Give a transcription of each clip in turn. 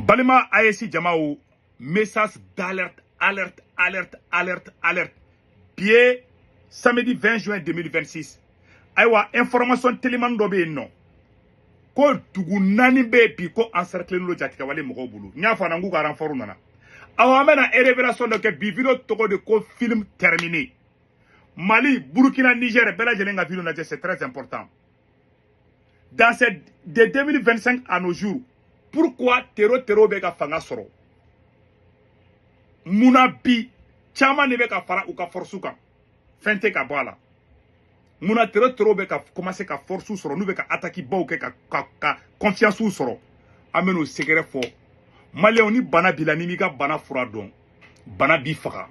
Balima AES jamaw, message d'alerte, alerte, alerte, alerte, alerte. Bi ye samedi 20 juin 2026. Ayiwa, information teliman dɔ bɛ yen nɔ ko dugu naani bɛ yen bi ko encercler don jatigɛwale mɔgɔw bolo. N y'a fɔ a na n k'u ka renfort nana. Awa, an bɛna révélation dɔ kɛ bi. Vidéo tɔgɔ de ko film terminé. Mali, Burkina, Niger, bɛɛ lajɛlen ka vidéo lajɛ, c'est très important. Dans cette de 2025 à nos jours, pourquoi terro terro bɛ ka fanga sɔrɔ? Munna bi caman de bɛ ka fara u ka force kan, fɛn tɛ ka bɔ a la? Munna terro terro bɛ ka commencer ka force sɔrɔ, n'u bɛ ka attaque baw kɛ ka confiance sɔrɔ? An bɛ n'o secret fɔ Maliyɛnw. Ni bana b'i la, n'i m'i ka bana fura dɔn, bana b'i faga.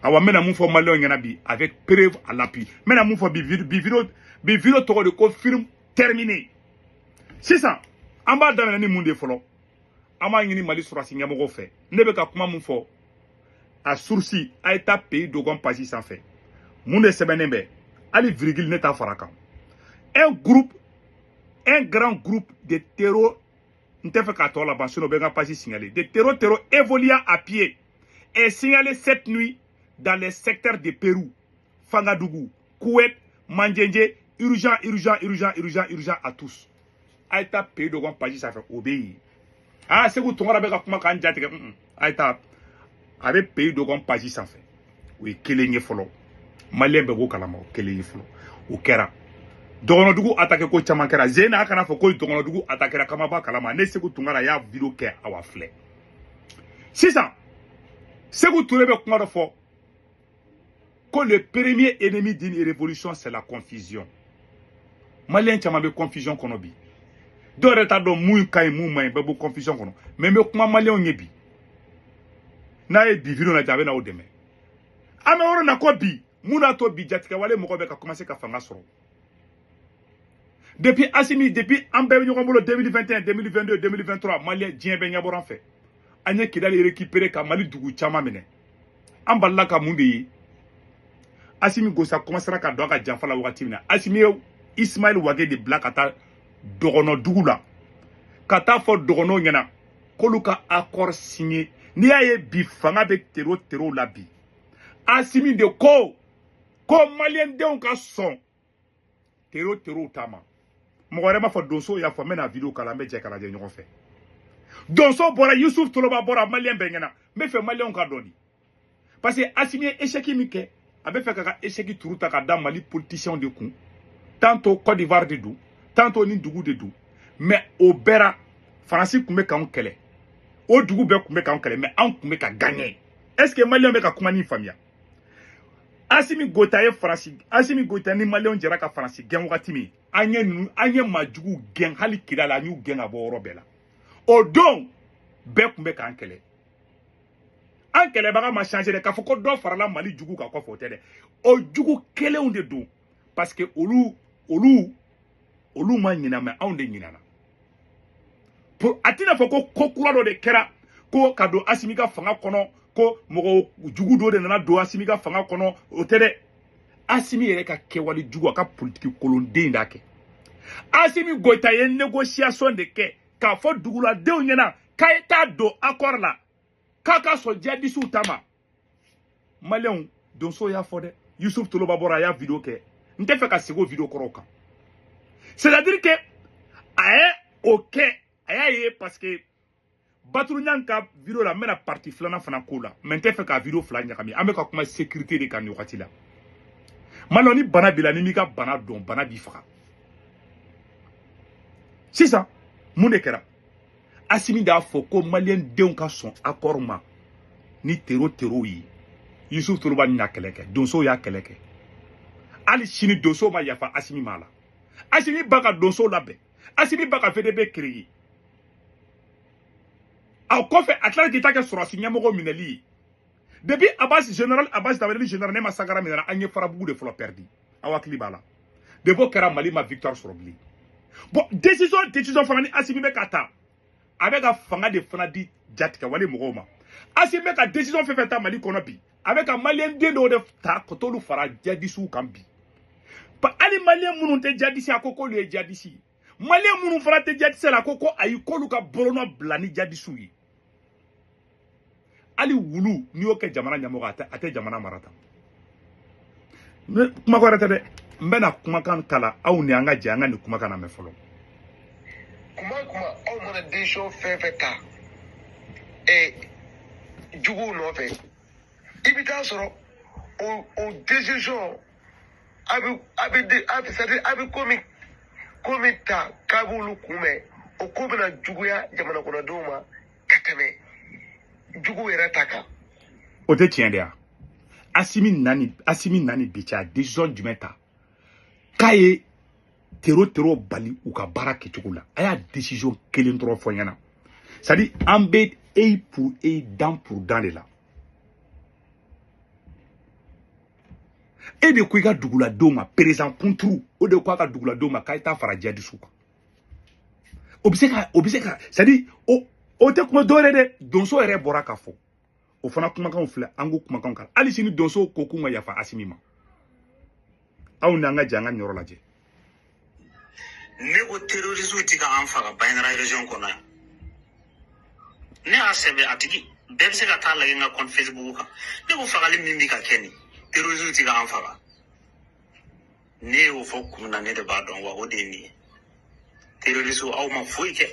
Awa, n bɛna mun fɔ Maliyɛnw ɲɛna bi avec preuve à l'appui? N bɛna mun fɔ bi? Bi vidéo tɔgɔ de ko film terminé. Sisan an b'a daminɛ ni mun de fɔlɔ? An b'a ɲini Mali sɔrɔdasi ɲɛmɔgɔw fɛ. Ne bɛ ka kuma mun fɔ, a source, a ye taa Pays Dogon page sanfɛ. Mun de sɛbɛnnen bɛ? Hali virgule ne t'a fara kan. Un groupe, un grand groupe de terreau, n tɛ fɛ k'a tɔ laban, sinon o bɛ n ka page signaler, de terreau terreau évoluant à pied est signalé cette nuit dans les secteurs de Pérou, Fangadougou, Kouet, Mandjenje. Urgent, urgent, urgent, urgent, urgent à tous. A ye taa Pays Dogon page sanfɛ, o bɛ yen. Ah, Segu Tunkara bɛ ka kuma k'an jatigɛ. A ye taa, a bɛ Pays Dogon page sanfɛ. O ye kelen ye fɔlɔ, Maliyɛn bɛɛ b'o kalama. O kelen ye fɔlɔ, o kɛra dɔgɔnɔdugu attaqué ko caman kɛra zena. A kana fɔ ko dɔgɔnɔdugu attaqué kama b'a kalama. Ne Segu Tunkara y'a vidéo kɛ. Awa, filɛ sisan, Segu Ture bɛ kuma dɔ fɔ ko le premier ennemi d'une révolution, c'est la confusion. Maliyɛn caman bɛ confusion kɔnɔ bi. Dɔw yɛrɛ t'a dɔn mun ka ɲi, mun man ɲi, bɛɛ bɔ confusion kɔnɔ. Mais n bɛ kuma Maliyɛnw ye bi, n'a ye bi vidéo lajɛ, a bɛ n'aw dɛmɛ. An bɛ yɔrɔ na ko bi, mun y'a to bi jatigɛwale mɔgɔ bɛ ka commencer ka fanga sɔrɔ? Depuis Asimi, depuis an bɛɛ bɛ ɲɔgɔn bolo, 2021, 2022, 2023, Maliyɛn diɲɛ bɛɛ ɲɛbɔra an fɛ. An ye Kidali récupérer, ka Mali dugu caman minɛ. An balila ka mun de ye? Asimi Gosa commencera ka don a ka janfa la wagati min na, Asimi ye Ismaël Wage de bila ka taa dɔgɔnɔ dugu la, ka taa fɔ dɔgɔnɔw ɲɛna k'olu ka accord signé. N'i y'a ye bi fanga bɛ terro terro la bi, Asimi de ko Maliyɛndenw ka sɔn terro terro ta ma. Mɔgɔ wɛrɛ b'a fɔ, donso y'a fɔ. N bɛna vidéo k'a la, an bɛ jɛ k'a lajɛ ɲɔgɔn fɛ. Donso bɔra, Yusuf Toloba bɔra, Maliyɛn bɛɛ ɲɛna. N bɛ fɛ Maliyɛnw ka dɔn di, parce que Asimi ye échec min kɛ, a bɛ fɛ k'a ka échec turu ta ka da Mali politiciens de kun. Tantôt Côte d'Ivoire de don, tantôt ni dugu de don. Mais o bɛɛ la, Faransi tun bɛ k'anw kɛlɛ, o dugu bɛɛ tun bɛ k'anw kɛlɛ, mais anw tun bɛ ka gagner. Est ce que Maliyɛnw bɛ ka kuma nin faamuya? Asimi Goita ye Faransi, Asimi Goita ni Maliyɛnw jɛra ka Faransi gɛn wagati min, an ye ninnu, an ye maajuguw gɛn hali Kidali, an y'u gɛn ka bɔ yɔrɔ bɛɛ la. O don bɛɛ tun bɛ k'an kɛlɛ, an kɛlɛbaga ma changer dɛ. K'a fɔ ko dɔ farala Mali jugu kan kɔfɛ, o tɛ dɛ, o jugu kelenw de don, parce que olu ma ɲinɛ, mais anw de ɲinɛna. Pour a tɛna fɔ ko kura dɔ de kɛra ko ka don Asimi ka fanga kɔnɔ, ko mɔgɔ jugu dɔ de nana don Asimi ka fanga kɔnɔ, o tɛ dɛ. Asimi yɛrɛ ka kɛwale jugu, a ka politiki kolonden d'a kɛ. Asimi Goita ye négociation de kɛ k'a fɔ duguladenw ɲɛna k'a ye taa don accord la, k'a ka sɔn jihadisiw ta ma. Maliyɛnw, donso y'a fɔ dɛ. Yusuf Toloba bɔra, a y'a vidéo kɛ. N tɛ fɛ ka segin o vidéo kɔrɔw kan. C'est à dire que a ye o kɛ, a y'a ye, parce que Baturu ka vidéo la, n bɛna partie filanan fana k'o la, mais n tɛ fɛ ka vidéo fila ɲagami. An bɛ ka kuma sécurité de kan nin wagati la. Maliyɛn, ni bana b'i la, n'i m'i ka bana dɔn, bana b'i faga. Sisan mun de kɛra? Asimi y'a fɔ ko Maliyɛn denw ka sɔn accord ma ni terro terro ye. Yusuf Toloba ni y'a kɛlɛ kɛ, donsow y'a kɛlɛ kɛ. Hali sini donsow ma yafa Asimi ma la. Asimi ba ka donsow labɛn, Asimi ba ka VDP créer. A kɔfɛ, a tilala k'i ta kɛ sɔrɔsi ɲɛmɔgɔ minɛli ye. Depuis Abbas, général Abbas Dabali, général ne ma Sankara minɛra, an ye Farabugu de fɔlɔ perdu. Aw hakili b'a la, depuis o kɛra, Mali ma victoire sɔrɔ bilen. Bon, décision fana ni Asimi bɛ ka ta, a bɛ ka fanga de fana di jatigɛwale mɔgɔw ma. Asimi bɛ ka décision fɛn fɛn ta Mali kɔnɔ bi, a bɛ ka Maliyɛn den dɔw de ta ka t'olu fara jihadisiw kan bi. Hali Maliyɛn minnu tɛ jihadisi, a ko k'olu ye jihadisi ye. Malien minnu fana tɛ jadise la ko ayi k'olu ka bolonɔ bila ni jadisiw ye. Hali wulu n'i y'o kɛ jamana ɲɛmɔgɔ a tɛ jamana mara tan. Kuma wɛrɛ tɛ dɛ, n bɛna kumakan kala aw ni an ka jɛ an ka nin kumakan lamɛn fɔlɔ. Kuma aw mana décision fɛn fɛn ta juguw nɔfɛ, i bɛ taa sɔrɔ o décision a bɛ c'est-à-dire a bɛ ko min ta k'a b'olu kunbɛn, o ko bɛna juguya jamana kɔnɔdenw ma ka tɛmɛ juguw yɛrɛ ta kan. O tɛ tiɲɛ de ya. Assimi nani bi cɛ a décision jumɛn ta k'a ye tero bali u ka baara kɛcogo la? A y'a décision kelen dɔrɔn fɔ n ɲɛna. C'est-à-dire an bɛ œil pour œil, dent pour dent de la. E de ko i ka duguladenw ma, président kunturu o de ko a ka duguladenw ma k'a ye taa fara jadisiw kan. O bɛ se ka c'est-à-dire o tɛ kuma dɔwɛrɛ dɛ, donso yɛrɛ bɔra k'a fɔ. O fana kumakanw filɛ, an k'o kumakanw kan. Hali sini donsow ko k'u ma yafa Assimi ma. Aw ni an ka jɛ an ka nin yɔrɔ lajɛ. Ne ko terroristes ti ka an faga Bandiagara région kɔnɔ yan. Ne y'a sɛbɛn a tigi bɛɛ bɛ se ka taa lajɛ n ka compte Facebook kan. Ne ko fagali min bɛ ka kɛ nin, terroristes ti ka an faga. Ne y'o fɔ kun na, ne de b'a dɔn wa o de ye nin ye. Terroristes aw ma foyi kɛ.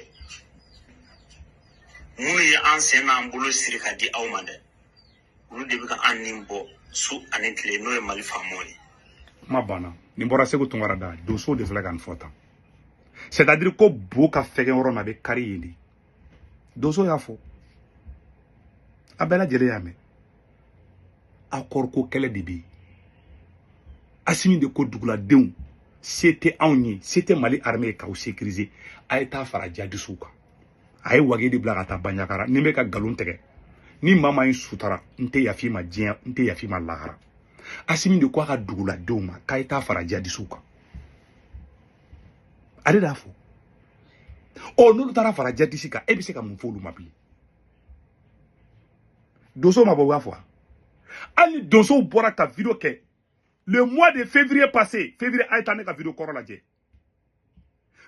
Minnu ye an sen n'an bolo siri ka di aw ma dɛ, olu de bɛ ka an nin bɔ su ani tile, n'o ye Mali faamaw ye. Kuma banna. Nin bɔra Segu Tunkara da, donso de filɛ ka nin fɔ tan. C'est-à-dire ko bo ka fɛgɛn yɔrɔ min a bɛ kari yen de. Donso y'a fɔ. A bɛɛ lajɛlen y'a mɛn. Accord ko kɛlɛ de bɛ yen. Assimi de ko duguladenw se tɛ anw ye, se tɛ Mali armée ye k'aw sécuriser. A ye taa fara jadisiw kan. A ye wage de bila ka taa Bandiagara. Ni n bɛ ka nkalon tigɛ, ni maa maa in sutara, n tɛ yafa i ma diɲɛ, n tɛ yafa i ma lahara. Assimi de ko a ka duguladenw ma k'a ye taa fara jadisiw kan. Ale de y'a fɔ. Ɔ n'olu taara fara jadisi kan, e bɛ se ka mun fɔ olu ma bilen? Donso ma bɔ u b'a fɔ wa? Hali ni donsow bɔra ka vidéo kɛ le mois de février passé, février a ye taa ne ka vidéo kɔrɔ lajɛ.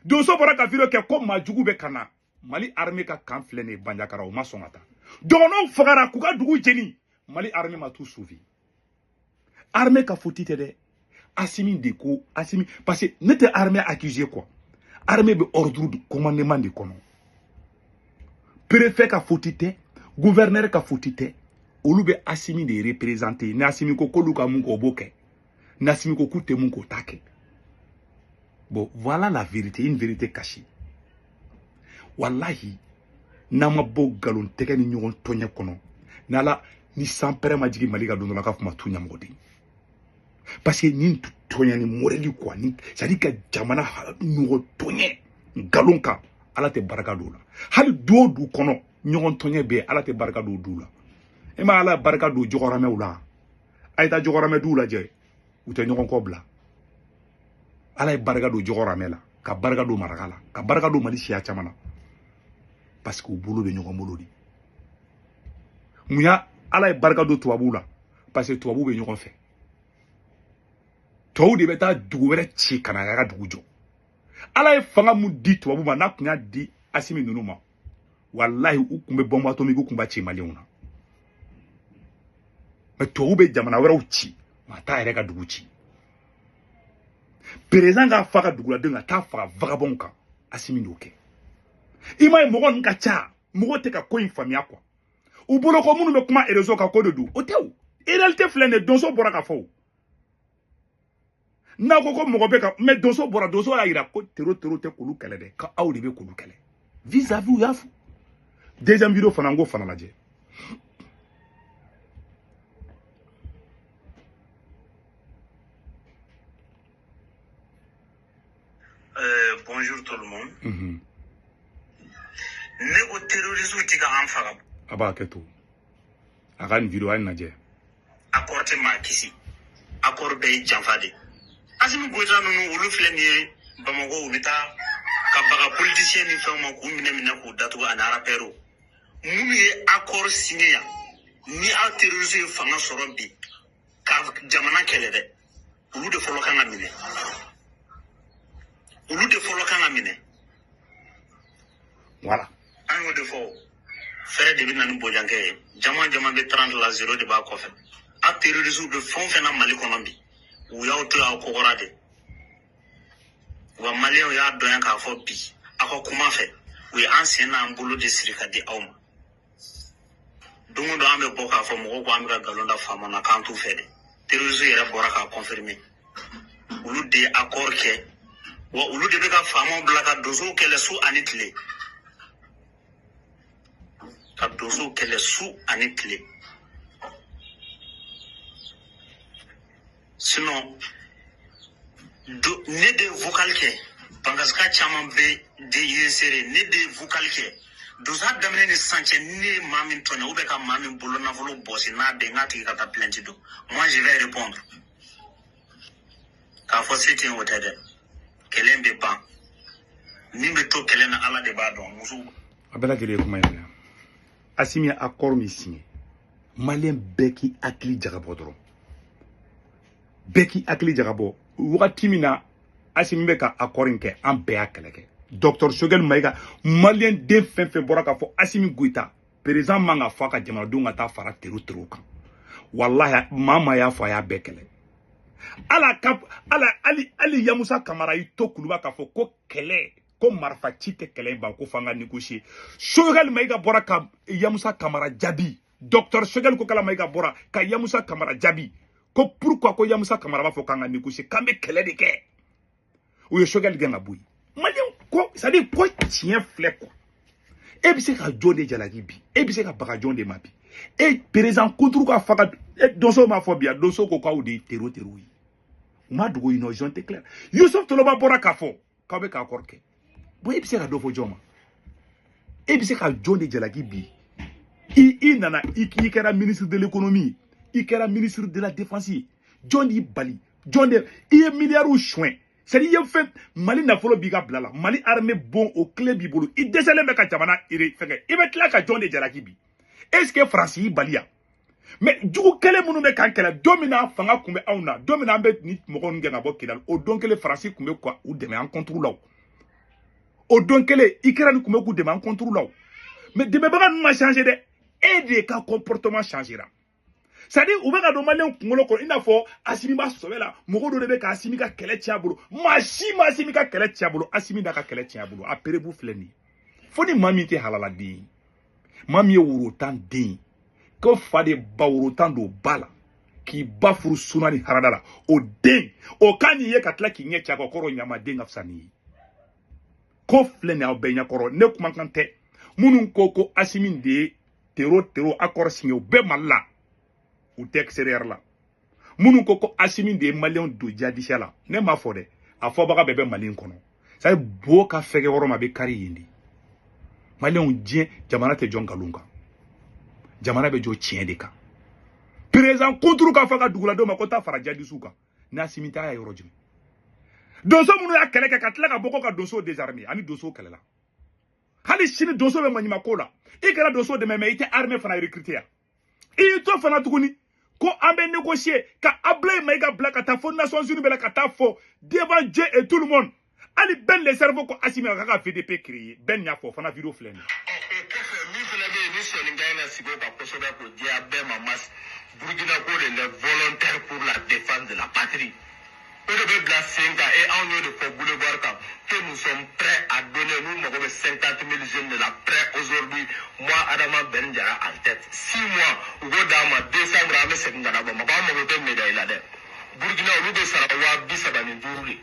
Donso bɔra ka vidéo kɛ ko maajugu bɛ ka na Mali armée ka kan filɛ nin ye Bandiagara, o ma sɔn ka taa. Dɔgɔnɔw fagara k'u ka dugu jeni, Mali armée ma t'u sauver. Armée ka faute tɛ dɛ. Assimi de ko Assimi, parce que ne tɛ armée accusé quoi. Armée bɛ ordre de commandement de kɔnɔ. Préfet ka faute tɛ, gouverneur ka faute tɛ. Olu bɛ Assimi de représenter. Ni Assimi ko k'olu ka mun kɛ, o b'o kɛ. Ni Assimi ko k'u tɛ mun kɛ, o t'a kɛ. Bon, voilà la vérité, une vérité cachée. Wallahi, n'an ma bɔ nkalon tɛgɛ ni ɲɔgɔn tɔɲɛ kɔnɔ, n'Ala ni sanpɛrɛ ma jigin Mali ka don dɔ la k'a fɔ ma tu ɲamɔgɔden. Parce que nin tɔɲɛ ni moreli quoi, ni c'est-à-dire ka jamana ɲɔgɔn tɔɲɛ nkalon kan, Ala tɛ barika don o la. Hali du o du kɔnɔ ɲɔgɔn tɔɲɛ bɛ yen, Ala tɛ barika don o du la. E ma Ala barika don jɔgɔramɛw la. A ye taa jɔgɔramɛ duw lajɛ, u tɛ ɲɔgɔn kɔ bila. Ala ye barika don jɔgɔramɛ la, ka barika don maraka la, ka barika don Mali siya caman na. Parce que u bolo bɛ ɲɔgɔn bolo de. Mun ya Ala ye barika don tubabuw la? Parce que tubabuw bɛ ɲɔgɔn fɛ. Tubabuw de bɛ taa dugu wɛrɛ ci ka na a ka dugu jɔ. Ala ye fanga mun di tubabu ma, n'a tun y'a di Assimi ninnu ma, walahi u tun bɛ bombe atomique, u tun b'a ci maliyɛnw na. Mais tubabu bɛ jamana wɛrɛw ci, a t'a yɛrɛ ka dugu ci. Président k'a fa ka duguladenw ka taa faga vagabond kan, Assimi y'o kɛ. I m'a ye mɔgɔ ninnu ka ca, mɔgɔ tɛ ka ko in faamuya quoi. U bolo ko minnu bɛ kuma réseau kan ko de don, o tɛ o. Réalité filɛ nin ye, donso bɔra ka fɔ o. N'a ko ko mɔgɔ bɛ ka, mais donso bɔra, donso y'a yira ko tero tɛ k'olu kɛlɛ dɛ, ko aw de bɛ k'olu kɛlɛ. Vis-à-vis u y'a fɔ. Deuxième vidéo fana, n k'o fana lajɛ. Bonjour tout le monde. Ne ko terroristes ti ka an faga. A b'a kɛ to. A ka nin vidéo a ye lajɛ. Accord tɛ maa kisi. Accord bɛɛ ye janfa de. Assimi Goïta ninnu olu filɛ nin ye Bamakɔ, u bɛ taa ka baga politicien ni fɛnw ma k'u minɛ k'u datugu ani rappeurs. Minnu ye accord signé yan, ni aw terroristes ye fanga sɔrɔ bi ka jamana kɛlɛ dɛ, olu de fɔlɔ kan ka minɛ. Olu de fɔlɔ kan ka minɛ. Voilà. An y'o de fɔ, fɛrɛ de bɛ na ni bojankɛ ye. Jama jama bɛ 30 la, 0 de b'a kɔfɛ. A terroriste bɛ fɛn o fɛn na Mali kɔnɔ bi, u y'aw to y'aw kɔkɔra de. Wa maliyɛnw y'a dɔn yan k'a fɔ bi aw ka kuma fɛ, u ye an sen n'an bolo de siri ka di aw ma. Don o don an bɛ bɔ k'a fɔ mɔgɔw ko an bɛ ka nkalon da faama na k'an t'u fɛ dɛ. Terroriste yɛrɛ bɔra k'a confirmer. Olu de ye accord kɛ, wa olu de bɛ ka faamaw bila ka donsow kɛlɛ su ani tile. Ka donsow kɛlɛ su ani tile. Sinon, ne de vocal kɛ, Bangasika caman bɛ de ne de vocal kɛ. Donsoya daminɛ ni sisan cɛ, ne ye maa min tɔɲɔ ou bien ka maa min bolo nafolo bɔsi n'a bɛn n k'a tigi ka taa plainte don. Moi je vais répondre. K'a fɔ se tɛ yen o tɛ dɛ. Kɛlɛ bɛ ban. Min bɛ to kɛlɛ na Ala de b'a dɔn. Musow. A bɛɛ lajɛlen ye kuma in mɛn. Assimi ye accord min signé, maliyɛn bɛɛ k'i hakili jagabɔ dɔrɔn. Bɛɛ k'i hakili jagabɔ. Wagati min na Assimi bɛ ka accord in kɛ, an bɛɛ y'a kɛlɛ kɛ. Docteur Choguel Maïga, maliyɛn den fɛn fɛn bɔra k'a fɔ Assimi Goïta, président man ka fɔ a ka jamanadenw ka taa fara terro terro kan. Wallahi, maa maa y'a fɔ a y'a bɛɛ kɛlɛ. Ala ka ala ali ali Yamusa Kamara y'i to kuluba k'a fɔ ko kɛlɛ, ko marifa ci tɛ kɛlɛ in ban, ko f'an ka négocier. Choguel Maïga bɔra ka Yamusa Kamara jaabi. Docteur Choguel Kokala Maïga bɔra ka Yamusa Kamara jaabi. Ko pourquoi ko Yamusa Kamara b'a fɔ k'an ka négocier, k'an bɛ kɛlɛ de kɛ. U ye Choguel gɛn ka bɔ yen. Maliyɛn ko, c'est à dire ko tiɲɛ filɛ quoi. E bɛ se ka jɔn de jalaki bi, e bɛ se ka baga jɔn de ma bi. E président kunturu ka faga, donso m'a fɔ bi yan, donso ko k'aw de ye terro terro ye. U ma dogo yen nɔ, jɔn tɛ clair. Yusuf Toloba bɔra k'a fɔ k'aw bɛ k'a kɔrɔ kɛ. Bon, e bɛ se ka dɔ fɔ jɔn ma? E bɛ se ka jɔn de jalaki bi? I nana, i kɛra ministre de l'économie, i kɛra ministre de la défense ye. Jɔn y'i bali? Jɔn de i ye miliyariw suɲɛ? C'est à dire i ye fɛn Mali nafolo b'i ka bila la, Mali armée bon o clé b'i bolo, i dɛsɛlen bɛ ka jamana fɛngɛ, i bɛ tila ka jɔn de jalaki bi? Est ce que Faransi y'i bali yan? Mais jugu kelen minnu bɛ k'an kɛlɛ, don min na fanga tun bɛ anw na, don min na an bɛ ni mɔgɔ ninnu gɛn ka bɔ Kidali, o don kelen Faransi tun bɛ ka u dɛmɛ an contre la o. O don kelen Ukraine tun bɛ k'u dɛmɛ an contre la o. Mais dɛmɛbaga ninnu ma changer dɛ, e de ka comportement changera. C'est à dire u bɛ ka don maliyɛn kunkolo kɔnɔ i n'a fɔ Assimi b'a sɔbɛ la, mɔgɔ dɔ de bɛ ka Assimi ka kɛlɛ tiɲɛ a bolo. Maa si ma Assimi ka kɛlɛ tiɲɛ a bolo, Assimi n'a ka kɛlɛ tiɲɛ a bolo. A perebu filɛ nin ye. Fo ni maa min tɛ halaladen ye, maa min ye worotan den ye, ko fa de ba worotan don ba la, k'i ba furu suna ni harada la, o den o kan n'i ye ka tila k'i ɲɛ ci a kɔ, kɔrɔ ɲamaden ka fisa n'i ye. Ko filɛ nin ye aw bɛɛ ɲɛkɔrɔ, ne kumakan tɛ. Minnu ko ko Assimi de ye terro terro accord signé, o bɛɛ Mali la, u tɛ extérieur la. Minnu ko ko Assimi de ye maliyɛnw don jihadisiya la, ne m'a fɔ dɛ, a fɔbaga bɛɛ bɛ Mali in kɔnɔ. C'est à dire bo ka fɛgɛ yɔrɔ ma, a bɛ kari yen de. Maliyɛnw, diɲɛ jamana tɛ jɔ nkalon kan, jamana bɛ jɔ tiɲɛ de kan. Président kunturu k'a fɔ ka duguladenw ma ko taa fara jihadisiw kan, n'Assimi t'a yɔrɔ jumɛn? Donso minnu y'a kɛlɛ kɛ ka tila ka bɔ ko ka donso désarmer, ani donso kɛlɛla. Hali sini donso bɛ maɲumako la, i kɛra donso dɛmɛ, mais i tɛ armée fana recruter yan. I y'i to fana tuguni ko an bɛ négocier ka Ablaye Maïga bila ka taa fo Nations Unies bɛɛ la, ka taa fɔ devant Dieu et tout le monde. Hali Ben le cerveau ko Assimi a ka VDP créer, Ben y'a fɔ fana vidéo filɛ nin ye. O kɔfɛ, min fana bɛ yen ni sɔnni ka ɲi ka sigi o kan kosɛbɛ k'o jɛya bɛɛ ma, mas Burkina ko de les volontaires pour la défense de la patrie, o de bɛ bila sen kan. Et anw y'o de fɔ boulevard kan que nous sommes prêts à donner, nous mago bɛ 50 000 jeunes de la prêts aujourd'hui, moi Adama Ben Diarra en tête. 6 mois u k'o d'an ma, décembre an bɛ segin ka na Bamakɔ. An mago tɛ médaille la dɛ. Burkina olu bɛ sara 35 000 de,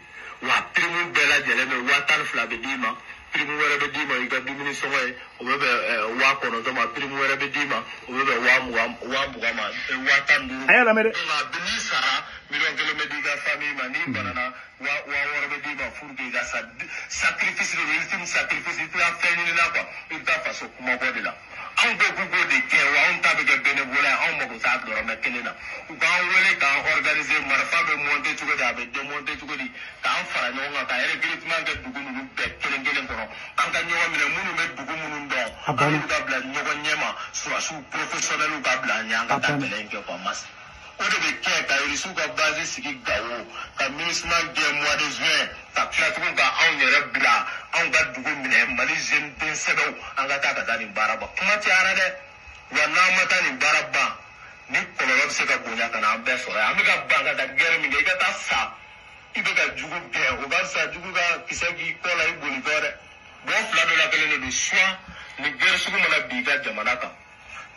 wa prime bɛɛ lajɛlen bɛ 12,000 bɛ d'i ma, prime wɛrɛ bɛ d'i ma i ka dumuni sɔngɔ ye, o bɛ bɛn 9,000 ma, prime wɛrɛ bɛ d'i ma, o bɛ bɛn 20,000 ma, 15,000. A y'a lamɛn dɛ. Donc a bɛ n'i sara, 1 million bɛ di i ka famille ma, n'i banana, 6,000 bɛ d'i ma pour que i ka sa. Sacrifice de don, ultime sacrifice. I tɛ taa fɛn ɲini na quoi, i bɛ taa faso kumabɔ de la. Anw ko k'u k'o de kɛ, wa anw ta bɛ kɛ bénévolat ye, anw mago t'a dɔrɔmɛ kelen na. U k'an wele k'an organiser, marifa bɛ monter cogo di, a bɛ démonter cogo di, k'an fara ɲɔgɔn kan, ka recrutement kɛ dugu ninnu bɛɛ kelen kelen kɔnɔ, an ka ɲɔgɔn minɛ, minnu bɛ dugu minnu dɔn, A banna. an ka bila ɲɔgɔn ɲɛma, surasiw professionnels ka bila an ɲɛ, an ka A taa banna. kɛlɛ in kɛ quoi, mas. O de bɛ kɛ ka Irisiw ka base sigi Gawo, ka MINUSMA gɛn mois de juin, ka tila tugun ka anw yɛrɛ bila, anw ka dugu minɛ, Mali jeune den sɛbɛw, an ka taa ka taa nin baara ban. Kuma cayara dɛ, wa n'an ma taa nin baara ban, ni kɔlɔlɔ bɛ se ka bonya ka na an bɛɛ sɔrɔ yan. An bɛ ka ban ka taa guerre min kɛ, i ka taa sa, i bɛ ka jugu gɛn, o ka fisa jugu ka kisɛ k'i kɔ la i bolitɔ dɛ. Bon, fila dɔ la kelen de don, soit ni guerre sugu mana bin i ka jamana kan,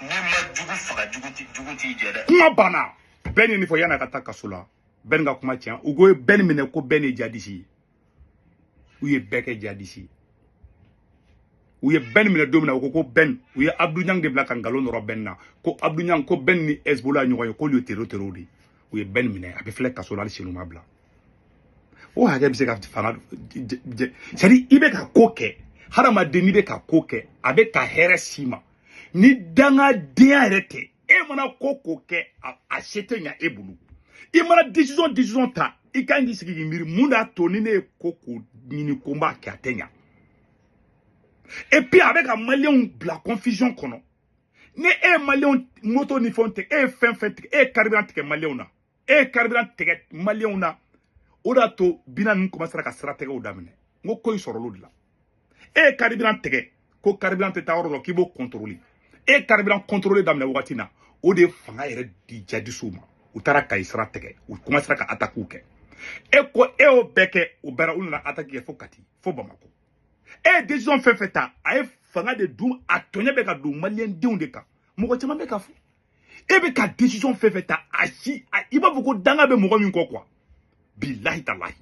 n'i ma jugu faga, jugu t'i jɛ dɛ. Kuma banna. Bɛɛ ni nin fɔ yan'a ka taa kaso la. Bɛɛ ni ka kuma tiɲɛ. U ko bɛɛ ni minɛ ko bɛɛ ni jadisi ye. U ye bɛɛ kɛ jadisi ye. U ye bɛɛ ni minɛ don min na, u ko ko bɛn, u ye Abdou Niang de bila ka nkalon nɔrɔ bɛn na. Ko Abdou Niang ko bɛn ni Hezbollah ɲɔgɔn ye, k'olu ye terro terro de ye. U ye bɛn ni minɛ, a bɛ filɛ kaso la hali sini u ma bila. O hakɛ bɛ se ka fanga c'est-à-dire i bɛ ka ko kɛ, hadamaden n'i bɛ ka ko kɛ, a bɛ ka hɛrɛ s'i ma. Ni dangadenya yɛrɛ tɛ, e mana ko kɛ, a se tɛ ɲa e bolo. I mana décision ta, i kan k'i sigi k'i miiri mun de y'a to ni ne ye ko ɲini ko n b'a kɛ a tɛ ɲa. Et puis a bɛ ka maliyɛnw bila confusion kɔnɔ. Ni e ye maliyɛnw moto ni fɛnw tigɛ, e ye fɛn fɛn tigɛ, e ye carburant tigɛ maliyɛnw na, e ye carburant tigɛ maliyɛnw na. O de y'a to bina ninnu commencera ka siratigɛw daminɛ. N ko ko in sɔrɔla o de la. E ye carburant tigɛ, ko carburant tɛ taa yɔrɔ dɔ k'i b'o contrôler. E ye carburant contrôler daminɛ wagati na, o de ye fanga yɛrɛ di jadisiw ma. U taara Kayi sira tigɛ, u commencera ka attaque kɛ. E ko e y'o bɛɛ kɛ, o bɛɛ la u nana attaque kɛ fo Kati, fo Bamakɔ. E ye décision fɛn fɛn ta, a ye fanga de dun, a tɔɲɛ bɛ ka don maliyɛndenw de kan. Mɔgɔ caman bɛ ka fɔ. E bɛ ka décision fɛn fɛn ta, a si, i b'a fɔ ko danga bɛ mɔgɔ min kɔ quoi. Bilahi talahi.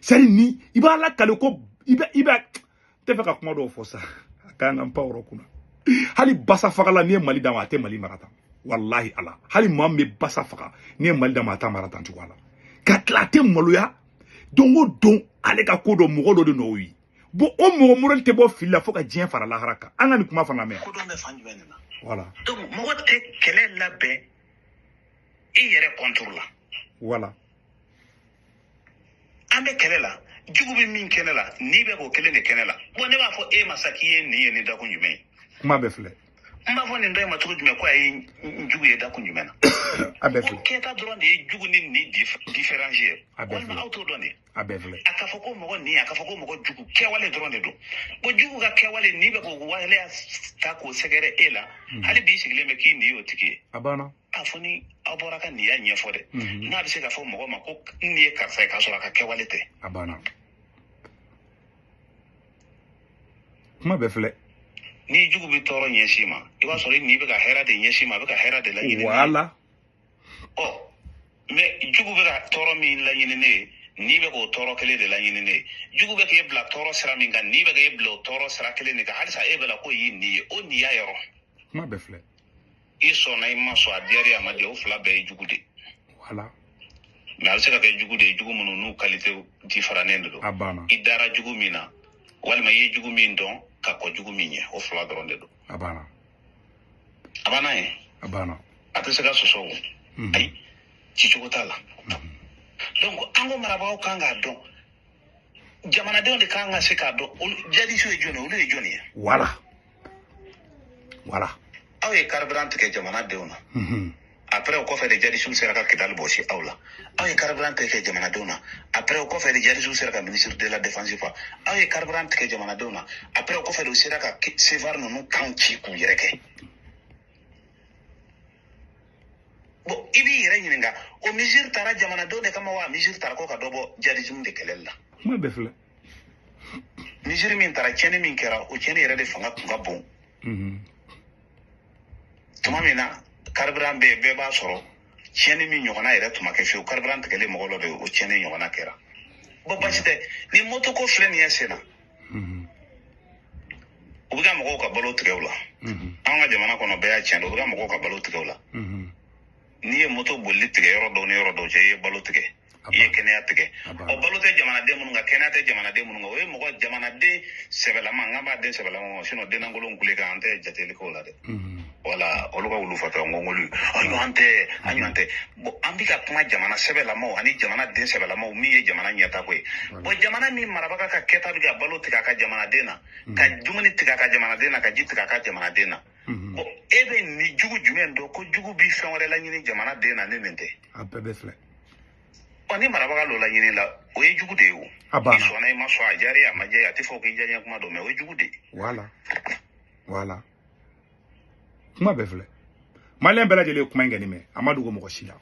C'est-à-dire ni i b'a lakale ko i bɛ n tɛ fɛ ka kuma dɔw fɔ sa, a ka kan ka n pan o yɔrɔ kunna. Hali basa fagala n'i ye Mali d'a ma, a tɛ Mali mara tan. Wallahi ala. Hali maa min bɛ basa faga n'i ye Mali d'a ma, a t'a mara tan cogoya la. Ka tila a tɛ maloya. Don o don ale ka ko dɔ mɔgɔ dɔ de nɔ ye. Bon, o mɔgɔ morali tɛ bɔ fili la fo ka diɲɛ fara lahara kan. An ka nin kuma fana mɛn. Kodɔn bɛ fan jumɛn de la? Voilà. Donc mɔgɔ tɛ kɛlɛ labɛn i yɛrɛ contre la. Voilà. An bɛ kɛlɛ la, jugu bɛ min kɛnɛ la, n'i bɛ k'o kelen de kɛnɛ la. Bon, ne b'a fɔ e ma sa k'i ye nin ye ni dakun jumɛn ye? Kuma bɛɛ filɛ. N b'a fɔ nin dɔ in ma cogo jumɛn ko a ye n jugu ye dakun jumɛn na? A bɛɛ filɛ. Ko kɛta dɔrɔn de ye jugu ni nin différence ye. A bɛɛ filɛ. Walima aw t'o dɔn de. A bɛɛ filɛ. A ka fɔ ko mɔgɔ nin, a ka fɔ ko mɔgɔ jugu, kɛwale dɔrɔn de don. Bon, jugu ka kɛwale n'i bɛ k'o waleya ta k'o sɛgɛrɛ e la, hali b'i sigilen bɛ k'i nin y'o tigi ye. A banna. A fɔ ni aw bɔra ka nin y'a ɲɛfɔ dɛ. N'a bɛ se ka fɔ mɔgɔ ma ko n ye karisa ye k'a sɔrɔ a ka kɛwale tɛ. A banna. Kuma bɛɛ filɛ. Ni jugu bɛ tɔɔrɔ ɲɛsin ma, i b'a sɔrɔ i nin bɛ ka hɛrɛ de ɲɛsin ma, a bɛ ka hɛrɛ de laɲini. Voilà. Ɔ, mais jugu bɛ ka tɔɔrɔ min laɲini ne ye, n'i bɛ k'o tɔɔrɔ kelen de laɲini ne ye. Jugu bɛ k'e bila tɔɔrɔ sira min kan, n'i bɛ k'e bila o tɔɔrɔ sira kelen de kan, halisa e bɛ la k'o y'i nin ye, o nin y'a yɔrɔ. Kuma bɛɛ filɛ. I sɔnna i ma sɔn, a diyara i a ma diya, o fila bɛɛ ye jugu de. Voilà. Mais a bɛ se ka kɛ jugu de ye, jugu minnu n'u qualité différennen de don. A banna. I dara jugu min na, walima i ye jugu min dɔn ka kɔn jugu min ɲɛ, o fila dɔrɔn de don. A banna. A banna ye. A banna. A tɛ se ka sɔsɔ o. Ayi, cicogo t'a la. Donc an ko marabagaw kan k'a dɔn, jamanadenw de kan ka se k'a dɔn, olu jadisiw ye jɔn ye, olu ye jɔn ye. Voilà. Voilà. Aw ye carburant tigɛ jamanadenw na. Après o kɔfɛ de jadisiw sera ka Kidali bɔsi aw la. Aw ye carburant tigɛ jamanadenw na. Après o kɔfɛ de jadisiw sera ka ministre de la défense fa. Aw ye carburant tigɛ jamanadenw na. Après o kɔfɛ de u sera ka Sevar ninnu kan ci k'u yɛrɛ kɛ. Bon, i b'i yɛrɛ ɲininka, o mesure taara jamanadenw de kama wa mesure taara ko ka dɔ bɔ jadisiw de kɛlɛli la? Kuma bɛɛ filɛ. Mesure min taara, tiɲɛni min kɛra, o tiɲɛni yɛrɛ de fanga tun ka bon. Tuma min na carburant bɛ yen, bɛɛ b'a sɔrɔ, tiɲɛni min ɲɔgɔnna yɛrɛ tun ma kɛ fiyewu, carburant tigɛlen mɔgɔ dɔ de o tiɲɛni ɲɔgɔnna kɛra. Bon, basi tɛ, ni moto ko filɛ nin ye sen na, u bɛ ka mɔgɔw ka balo tigɛ u la. An ka jamana kɔnɔ bɛɛ y'a tiɲɛ don, u bɛ ka mɔgɔw ka balo tigɛ u la. N'i ye moto bolili tigɛ yɔrɔ dɔw ni yɔrɔ dɔw cɛ, i ye balo tigɛ, i ye kɛnɛya tigɛ. O balo tɛ jamanaden minnu kan, kɛnɛya tɛ jamanaden minnu kan, o ye mɔgɔ jamanaden sɛbɛlama, n k'an b'a den sɛbɛlama, sinon denlankolon kule kan, an tɛ jateli k'o la dɛ. Voilà, olu ka wulu fatɔ ngɔngɔli, an ɲɔgɔn tɛ, an ɲɔgɔn tɛ. Bon, an bɛ ka kuma jamana sɛbɛlamaw ani jamana den sɛbɛlamaw min ye jamana ɲɛtaako ye. Bon, jamana min marabaga ka kɛta bɛ ka balo tigɛ a ka jamanaden na, ka dumuni tigɛ a ka jamanaden na, ka ji tigɛ a ka jamanaden na. Mhm. Bon, e bɛ ni jugu jumɛn dɔn ko jugu bi fɛn wɛrɛ laɲini jamana den na ni nin tɛ? A bɛɛ bɛ filɛ. Ɔ, ni marabaga l'o laɲini la, o ye jugu de ye o. A I banna. sɔnna, i ma sɔn, a diyara i ye, a ma diya i ye, a tɛ fɔ k'i diyaɲɛ kuma dɔn, mais o ye jugu de ye. Voilà, voilà, kuma bɛɛ filɛ. Maliyɛn bɛɛ lajɛlen ye kuma in kɛ nin mɛn, a ma dogo mɔgɔ si la.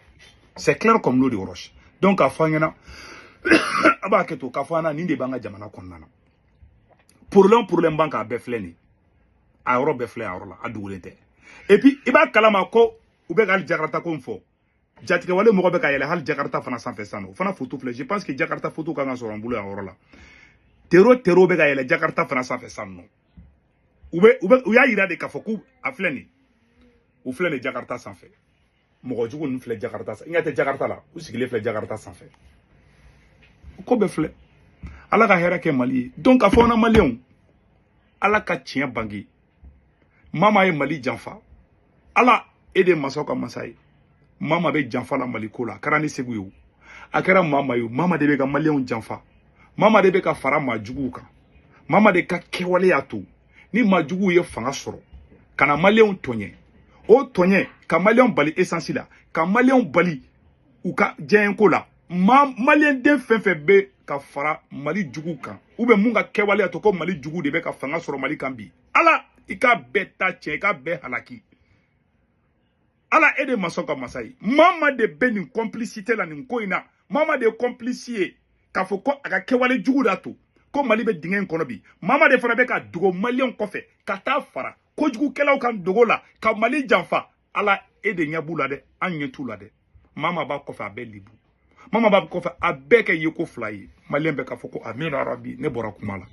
C'est clair comme l'eau de roche. Donc k'a fɔ an ɲɛna, a b'a kɛ to k'a fɔ an ɲɛna, nin de b'an ka jamana kɔnɔna na. Problème b'an kan, a bɛɛ filɛ nin ye. A yɔrɔ bɛɛ filɛ, a yɔrɔ la, a dogolen tɛ. Et puis i b'a kalama ko u bɛ ka hali Jakarta ko in fɔ, jatigɛwale mɔgɔ bɛ ka yɛlɛ hali Jakarta fana sanfɛ sisan nɔ. O fana photo filɛ. Je pense que Jakarta photo kan ka sɔrɔ an bolo yan yɔrɔ la. Tero bɛ ka yɛlɛ Jakarta fana sanfɛ sisan nɔ. U bɛ u y'a yira de k'a fɔ k'u a filɛ nin, u filɛ nin Jakarta sanfɛ. Mɔgɔ jugu ninnu filɛ Jakarta, n ɲɛ tɛ Jakarta la, u sigilen filɛ Jakarta sanfɛ. Ko bɛɛ filɛ. Ala ka hɛrɛ kɛ Mali ye. Donc k'a fɔ an na maliyɛnw, Ala ka tiɲɛ bange. Mama ye Mali janfa. Ala, e de ye masaw ka masa ye. Mama bɛ janfa la Mali ko la. A kɛra ni Segu ye o, a kɛra maa ye o, mama de bɛ ka maliyɛnw janfa. Mama de bɛ ka fara maa juguw kan. Mama de ka kɛwale y'a to ni maa juguw ye fanga sɔrɔ ka na maliyɛnw tɔɲɛ, o tɔɲɛ ka maliyɛnw bali essence la, ka maliyɛnw bali u ka diɲɛko la. Ma maliyɛn den fɛn fɛn bɛ ka fara Mali juguw kan, ou bien mun ka kɛwale y'a to ko Mali juguw de bɛ ka fanga sɔrɔ Mali kan bi, Ala, i k'a bɛɛ ta tiɲɛ, i k'a bɛɛ halaki. Ala, e de masa ka masa ye. Mama de bɛ nin complicité la nin ko in na. Mama de ye complice ye k'a fɔ ko a ka kɛwale jugu da to ko Mali bɛ dingɛ in kɔnɔ bi. Mama de fana bɛ ka dogo maliyɛnw kɔfɛ ka taa fara kojugukɛlaw kan dogo la ka Mali janfa. Ala, e de ɲɛ b'u la dɛ, an ɲɛ t'u la dɛ. Mama b'a kɔfɛ, a bɛɛ libu. Mama b'a kɔfɛ, a bɛɛ kɛ yeko fila ye. Maliyɛn bɛ k'a fɔ ko amina rabi. Ne bɔra kuma la.